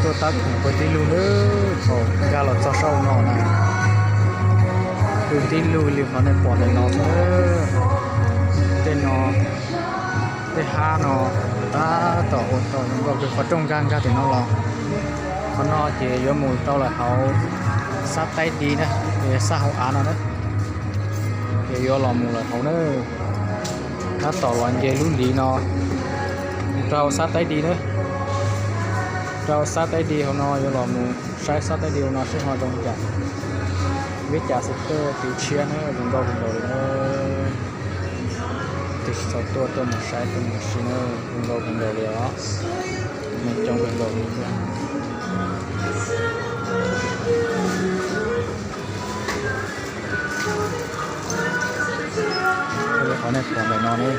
Tuaj tab khoom kwv tij lug nawb, thaum nkag los txog sab hauv no na, kwv tij lug li qhov nej pom ntawm no xwb. Tej no, tej hab no tab tom ua tau zoo nkauj kawg. Qhov rooj nkag nkag tim no los, qhov no ces yuav mus tau lawm hauv Xab Taib Di na, xab hauv av no na, ces yuav los mus lawm hauv na. Tab tom los nce lub liv no rau Xab Taib Di na, rau Xab Taib Di hauv no yuav los mus saib Xab Taib Di hauv no seb ho zoo li cas. Vib cas xwb tuaj tiv tshiab na, zoo nkauj kawg nkaus li na. Tus tsis tau tuaj tuaj mus saib tuaj mus sim na, zoo nkauj kawg nkaus li os. Neeg coob kawg nkaus li thiab. Qhov nej pom ntawm no ne.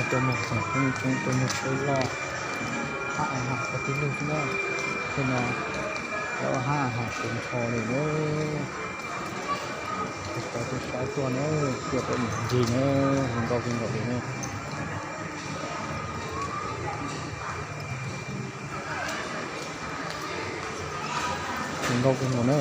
Tuaj muag khoom coob coob, tuaj muag tsheb loj, hab a has kwv tij lug xwb na. Tej no lawv ua hab a has kawg nkaus li na. Tus cov tus saib tuaj na, tuaj peb mus ncig na, zoo nkauj kawg nkaus li na. Zoo nkauj kawg nkaus na.